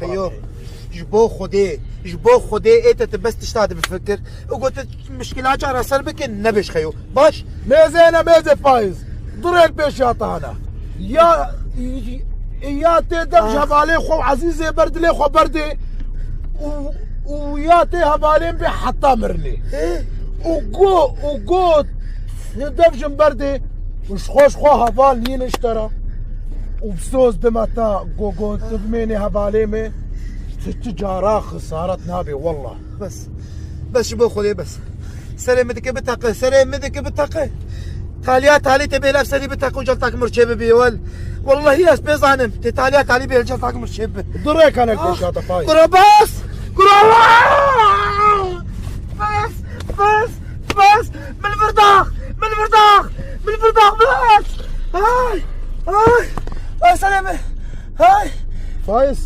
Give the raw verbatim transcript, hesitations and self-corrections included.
Yo, ji bo Xwedê, ji bo Xwedê ê te tu bes tişta dibifikir. Û got, mişkila çareser bikin, nebêj Xeyo. Baş? Mêzê ne mêzê Faiz. Durê li pêş ya te hene. Ya, ya tê dev ji hevalê xwe û ezîzê ber dilê xwe berdê û, û ya tê hevalên bê heta mirinê. Ê? Û go, û got, dev jin berdê, û ji xwe, ji xwe heval nîn ji te re. Û bi soz dime te, go, go, tu bimênê hevalê me, tu, tu cara xisaret nabê, wallah. Bes. Bes ji bo Xwedê bes. Serê min dike biteqe, serê min dike biteqe. Taliya talî te bê lev serî biteqe û celtak mir çê bibî wel. Wallahî ez pê zanim. Tê taliya talî bê celtak mir çê bibi. Du rêkanek Ah, pêşa te Faiz. Kuro bes! Kuro bes! Bes! Bes! Bes! Min vir dax! Min vir dax! Min vir dax bes! Ay! Ay! Ay serê min! Ay! Faiz.